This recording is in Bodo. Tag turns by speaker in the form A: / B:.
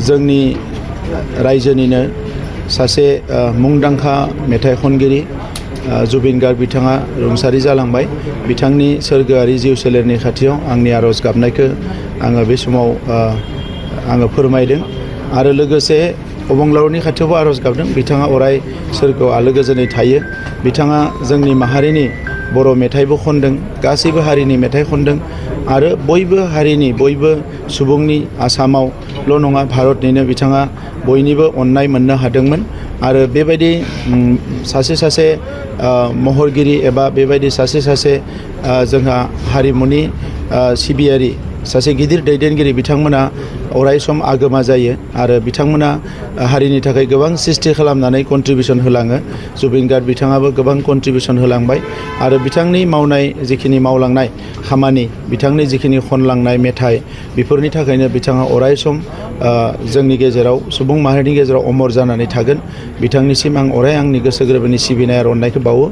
A: जोंनि रायजोनिनो सासे मुंदांखा मेथाइ खनगिरि जुबिन गार्ग बिथाङा रुंसारि जालांबाय। बिथांनि सोरगोआरि जिउ सोलेरनि खाथियाव आंनि आरज गाबनायखौ आङो बे समाव आङो फोरमायदों आरो लोगोसे अबंलावरिनि खाथियावबो आरज गाबदों। बिथाङा अराय सोरगोआव आलो गोजोनै थायो। बिथाङा जोंनि माहारिनि बर' मेथाइबो खनदों, गासैबो हारिनि मेथाइ खनदों आरो बयबो हारिनि बयबो सुबुंनि आसामावल' नङा भारतनिनो बिथाङा बयनिबो अननाय मोननो हादोंमोन आरो बेबायदि सासे महरगिरि एबा बेबायदि सासे जोंहा हारिमुनि सिबियारि सासे गिदिर दैदेनगिरि बिथांमोना अराय सम आगोमा जायो आरो बिथांमोना हारिनि थाखाय गोबां सृष्टि खालामनानै कन्ट्रिबिउसन होलाङो। जुबिन गार्ग बिथाङाबो गोबां कन्ट्रिबिउसन होलांबाय आरो बिथांनि मावनाय जिखिनि मावलांनाय खामानि, बिथांनि जिखिनि खनलांनाय मेथाइ, बेफोरनि थाखायनो बिथाङा अराय सम जोंनि गेजेराव सुबुं माहारिनि गेजेराव अमर जानानै थागोन। बिथांनिसिम आं अराय आंनि गोसो गोरबोनि सिबिनाय आरो अननायखौ बावो।